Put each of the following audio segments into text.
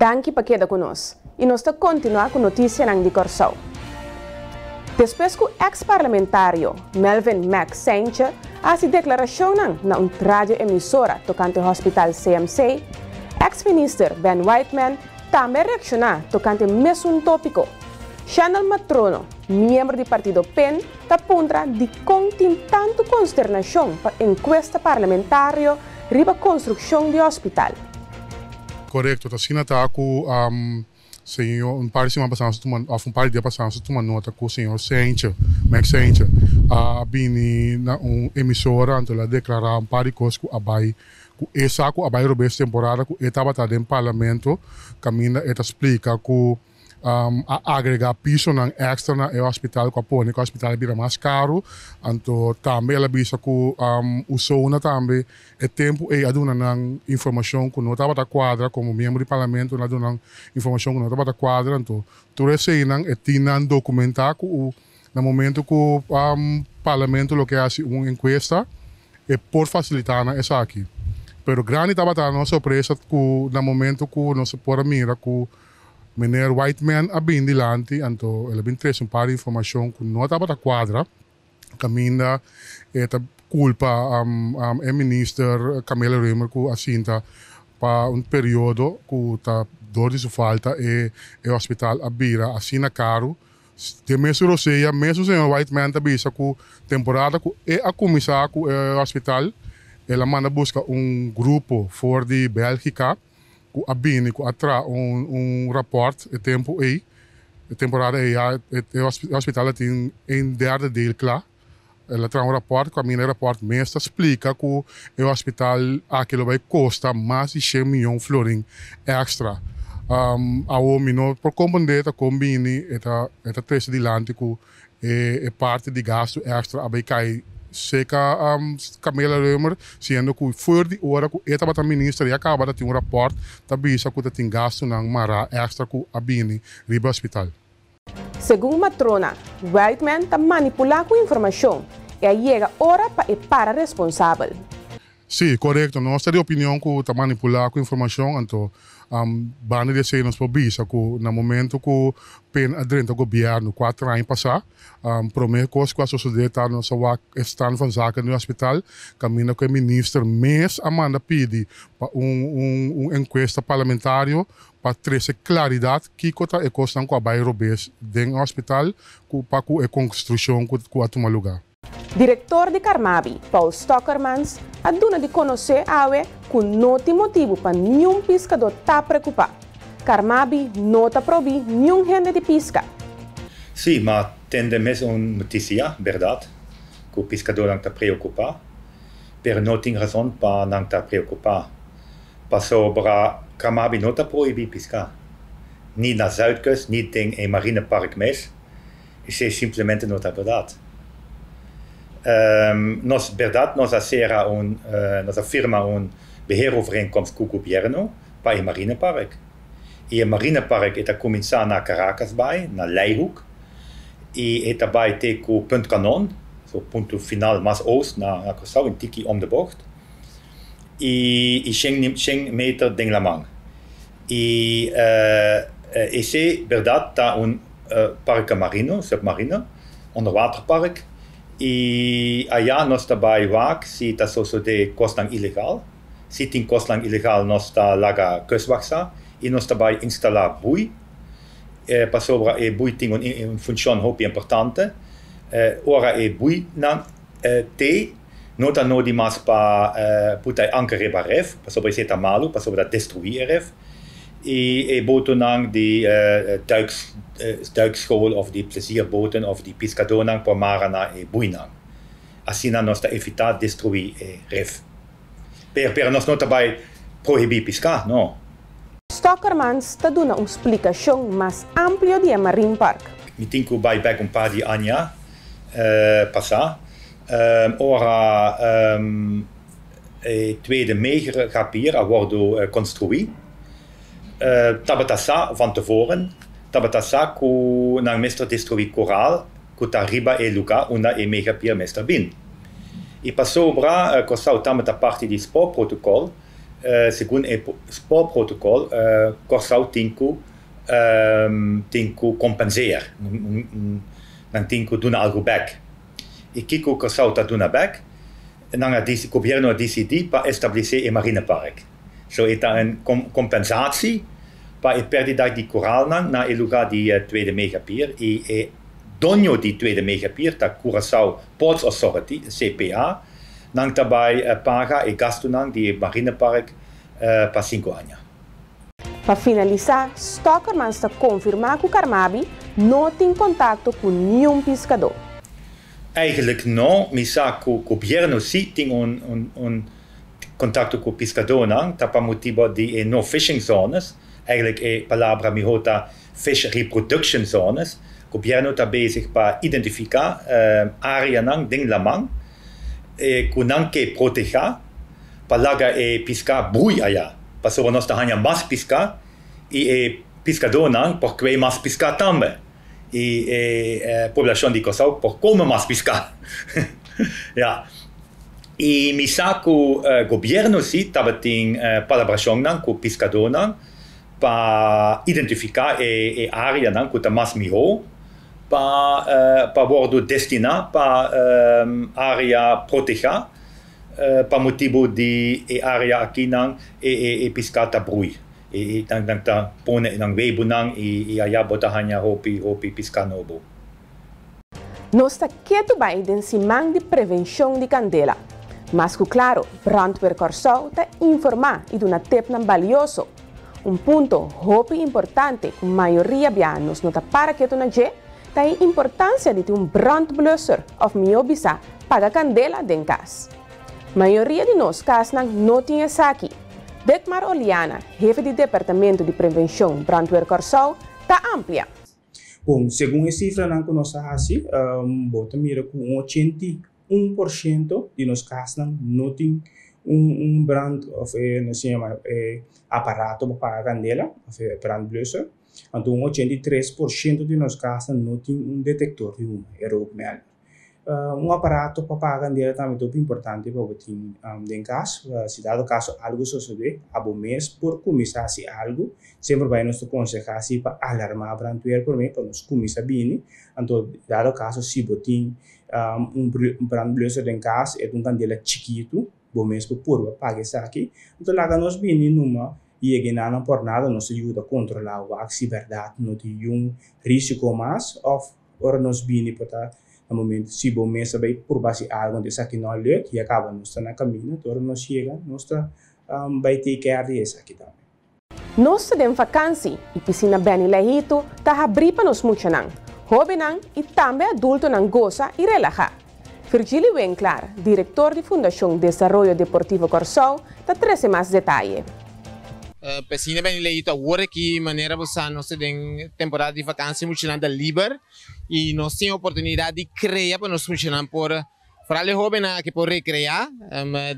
Danki pa keda ku nos i nos ta kontinuá ku notisianan di Kòrsou. Despues ku eks parlamentario Melvin Mac Cijntje a hasi deklarashonnan na un radio emisora tokante Hospital CMC, eks minister Ben Whiteman tambe a reakshoná tokante mesun tópiko. Shandel Matrono, miembro di partido pen, ta puntra dikon tin tantu konsternashon pa enkuesta parlamentario riba konstrukshon di hospital. Korekto, ta asina ta ku señor un par di siman pasá nos a tuma òf un par di dia pasá nos a tuma nota ku señor Seintje, Max Seintje, a bini na un emisora anto el a deklará un par di kos ku a bai ku e sa ku a bai robes temporada ku e tabata den parlamento kaminda e ta splika ku a agrega pisonan extra na e hospital cu a pone cu e hospital a bira mas caro. Anto tambe el a bisa cu Usona tambe e tempo ey a duna nan informacion cu no tabata cuadra como miembro di parlamento nan a duna nan informacion cu no tabata cuadra. Anto tur eseynan e tin nan documenta cu na momento cu parlamento lo ke haci un encuesta e por facilita nan esaki. Pero grandi tabata nos sorpresa cu na momento cu nos por a mira cu Meneer Whiteman a bin dilanti, anto el a bin trese un par di informashon ku no tabata kuadra, kaminda e ta kulpa e minister Camelia Römer ku a sinta pa un periodo ku ta dor di su falta e e hospital a bira asina karu. Den mesun rosea mesun señor Whiteman ta bisa ku temporada ku e a kuminsá ku e hospital el a manda buska un grupo for di Bèlgika, ku a bini ku a traha un un rapòrt e tempu ei, e temporada ei ya e hospital a tin een derde deel kla. El a traha un rapòrt ku a mira e rapòrt mes ta splika ku e hospital aki lo bai kosta mas di shen miyon florin èkstra. Awor mi no por komprendé ta kon bini e ta e ta trese dilanti ku E parti di gastu extra a bay cay seca Camelia Römer, siendo cu for di ora cu e tabata minister ya caba ta tin un rapport ta bisa cu ta tin gastunan mara extra cu a bini riba hospital. Segun matrona, Whiteman ta manipula cu informacion y a yega ora pa e para responsabel. Sí, korekto. Nos ta di opinion ku ta manipulá ku informashon, anto banda di esei nos por bisa ku na momento ku pen a drenta gobièrnu kuater aña pasá, promé kos ku a sosodé ta nos a wak e stand van zaken di hospital kaminda ku e minister mes a manda pidi pa un un enkuesta parlamentario pa trese klaridat kiko ta e kosnan ku a bai robes den e hospital ku pa ku e konstrukshon ku a tuma lugá. Direktor di Carmabi, Paul Stokkermans, a duna di konosé awe ku no tin motibu pa niun piskadó ta preokupá. Carmabi no ta prohibí niun hende di piska. Sí, ma tende mes un notisia, bèrdat, ku piskadónan ta preokupá, pero no tin rason pa nan ta preokupá, pasobra Carmabi no ta prohibí piska, ni na Zuidkust ni den e marinepark mes. Esei simplemente no ta bèrdat. Nos bèrdat nos a sera un, nos a firma un beheerovereenkomst ku gobièrnu pa e marinepark. I e marinepark e ta kuminsá na Caracasbaai, na Leihoek, i e ta bai te ku Punt Kanon, so punto final mas oost na Kòrsou, un tiki om de bocht, i i shen shen meter den laman. I esei bèrdat ta un parke marino, submarino, onderwaterpark, i aya nos ta bai wak si ta sosodé kosnan ilegal. Si tin kosnan ilegal nos ta laga kustwacht sa i nos ta bai instalá bui, pasobra e bui tin un funshon hopi importante. Ora e buinan te, no ta nodi mas pa puta e anker riba ref, pasobra esei ta malu, pasobra ta destruí e ref. I e botonan di duikschool of di plezierboten of di piskadónan por mara na e buinan. Asina nos ta evitá destruí e ref. Pero pero nos no ta bai prohibí piská, no. Stokkermans ta duna un splikashon mas amplio di e Marine Park. Mi tin ku bai bèk un par di aña pasá, ora E tweede megapier a wordo construi. Tabata sa van tevoren, tabata sa cu nan mester destrui coral cu ta riba e lugar unda e megapier mester bin. Y pasobra Corsou tambe ta parti di spoorprotocol, Segun e spoorprotocol, Kòrsou tin ku tin ku kompenseer, nan tin ku duna algu bèk. I kiko Kòrsou ta duna bèk? Nan a disi, gobièrnu a disidí pa establesé e Marinepark. So e ta un kompensatie pa e pèrdida di koralnan na e lugá di Tweede Megapier i e doño di Tweede Megapier ta Curaçao Ports Authority, CPA. Nan ta bai paga e gastunan di e Marinepark pa sinku aña. Pa finalisá, Stokkermans ta konfirmá ku Carmabi no tin kontakto ku niun piskadó. Eigenlijk no, mi sa ku gobièrnu sí tin un un kontakto ku piskadónan, ta pa motibu di e no fishing zones, eigenlijk e palabra mihó ta fish reproduction zones. Gobièrnu ta bezig pa identifiká áreanan den laman ku nan ke protehá pa laga e piská brui ayá, pasobra nos ta haña mas piská i e piskadónan por kue mas piská tambe i e poblashon di Kòrsou por kome mas piská. Ya. I mi sa ku gobièrnu si tabatin palabrashonnan ku piskadónan pa identifiká e áreanan ku ta mas mihó pa pa wòrdu destiná pa área protehá pa motibu di e área akinan e e piská ta brui i nan nan ta pone nan webunan i ayá bo ta haña hopi hopi piská nobo. Nos ta ketu bai den siman di prevenshon di kandela. Mas ku klaro, Brandweer Kòrsou ta informá i duna tepnan balioso. Un punto hopi importante ku mayoria bia nos no ta para ketu na dje, ta e importansia di tin un brandblusser òf mihó bisá paga kandela den kas. Mayoria di nos kasnan no tin esaki. Ditmar Oliana, hefe di departamento di prevenshon Brandweer Kòrsou, ta amplia. Bon, segun e sifranan ku nos a hasi, bo ta mira ku un 81% di nos kasnan no tin un brand òf e nos ta yama e aparato pa paga kandela òf e brandblusser. Anto un 83% di nos kasnan no tin un detektor di huma, e rookmelder. Un aparato pa paga kandela tambe ta hopi importante pa bo tin den kas. Si dado kaso algu sosodé, abo mes por kuminsá hasi algu. Semper bai nos ta konsehá si pa alarmá brandweer promé pa nos kuminsá bini. Anto dado kaso si bo tin un brandblusser den kas, e ta un kandela chikitu, bo mes por purba paga esaki. Anto laga nos bini numa yega e nan por nada nos ta yuda kontrolá wak si bèrdat no tin yun risiko mas òf Ora nos bini por ta na momento si bo mes a bay purba haci algo anto esaki no a lukt ya caba nos ta na camino anto ora nos yega nos ta bay take care di esaki tambe. Nos ta den vakansi y pisina Benny Leito ta habri pa nos muchanan, hobennan y tambe adultonan gosa y relaha. Virgilio Winklaar, director di Fundacion Desaroyo Deportivo Kòrsou, ta trece mas detaye. Pesina beni leito awor aki manera bo sa nos ta den temporada di vakansia muchanan ta liber y nos tin oportunidad di crea pa nos muchanan por foral e hobennan aki por recrea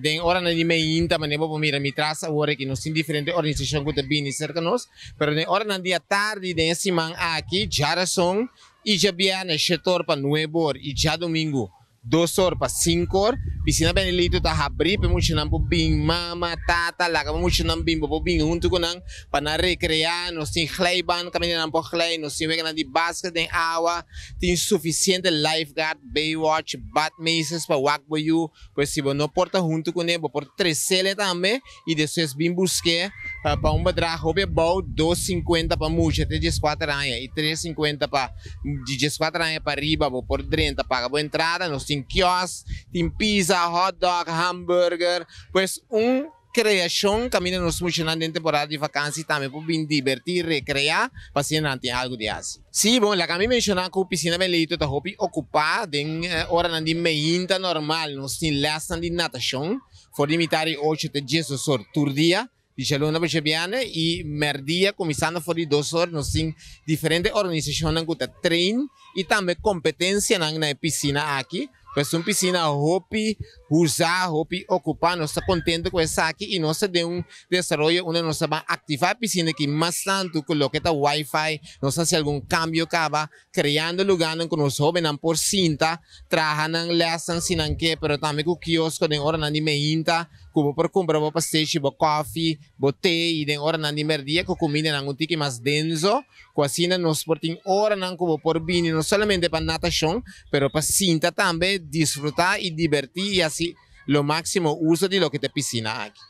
den oranan di meinta manera bo por mira mi tras awor aki nos tin diferente organisacion cu ta bini cerca nos pero den oranan di atardi den e siman aki djarason y djabierne shetor pa nuebor y djadomingo Dos or pa sinku or, pisina Benelito ta habrí pa e muchanan por bin. Mama, tata, laga bo muchanan bin, bo por bin huntu ku nan pa nan rekreá. Nos tin glijbaan kaminda nan por glij, nos tin weganan di basket den awa, tin sufisiente lifeguard, baywatch, badmeesters pa wak bo yu. Pues si bo no por ta huntu kuné, bo por tres'é tambe i despues bin busk'é pa un bedrag hopi abou, 2.50 pa mucha te 14 aña i 3.50 pa di 14 aña pa riba. Bo por drenta paga bo entrada. Nos tin kiosk, tin pizza, hotdog, hamburger, pues un kreashon kaminda nos muchanan den temporada di vakansi tambe por bin dibertí, rekreá, pa asina nan tin algu di hasi. Sí, bon, laga mi menshoná ku Pisina Benleito ta hopi okupá den oranan di meinta normal. Nos tin lèsnan di natashon for di mitar di ocho te 12 or tur dia, di djaluna pa djabièrnè, i mèrdia kuminsando for di 2 or nos tin diferente organisashonnan ku ta train i tambe kompetensianan na e pisina aki. Pues un pisina hopi usa, hopi okupá. Nos ta kontento ku esaki i nos ta den un desaroyo unda nos ta ban aktivá e pisina aki mas tantu ku loke ta wifi. Nos a hasi algun kambio kaba, kreando lugánan ku nos hóbennan por sinta, traha nan lèsnan si nan ke, pero tambe ku kiosko den oranan di meinta. Ku bo por kumpra bo pastechi, bo kòfi, bo te i den oranan di mèrdia ku kumindanan un tiki mas denso, ku asina nos por tin oranan ku bo por bini no solamente pa natashon, pero pa sinta tambe, disfrutá i dibertí i hasi lo máksimo uso di loke ta e pisina aki.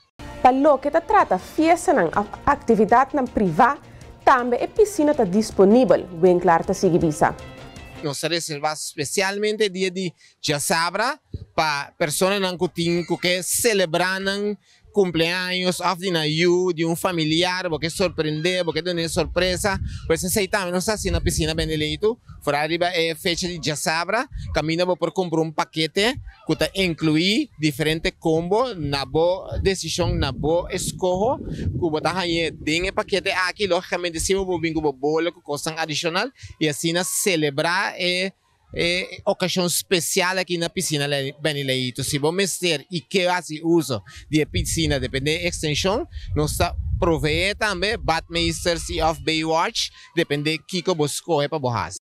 Pa loke ta trata fiestanan òf aktividatnan privá, tambe e pisina ta disponibel, Winklaar ta sigui bisa. Nos ta reservá spesialmente e dia di Djasabra pa personanan ku tin ku ke selebrá nan kumpleaños òf di nan yu, di un familiar, bo ke sorprendé, bo ke dun'é sorpresa. Pues esei tambe nos ta hasi na Pisina Bendeleitu, foral riba e fecha di djasabra, kaminda bo por kumpra un pakete ku ta inkluí diferente kombo na bo desishon, na bo eskoho ku bo ta hañ'é den e pakete aki. Lógikamente si bo por bin ku bo bolo ku kosnan adishonal i asina selebrá e E okashon spesial aki na pisina Benny Leito. Si bo mester i ke hasi uso di e pisina depende e ekstenshon, nos ta proveé tambe badmeesters i òf baywatch depende kiko bo skohe pa bo hasi.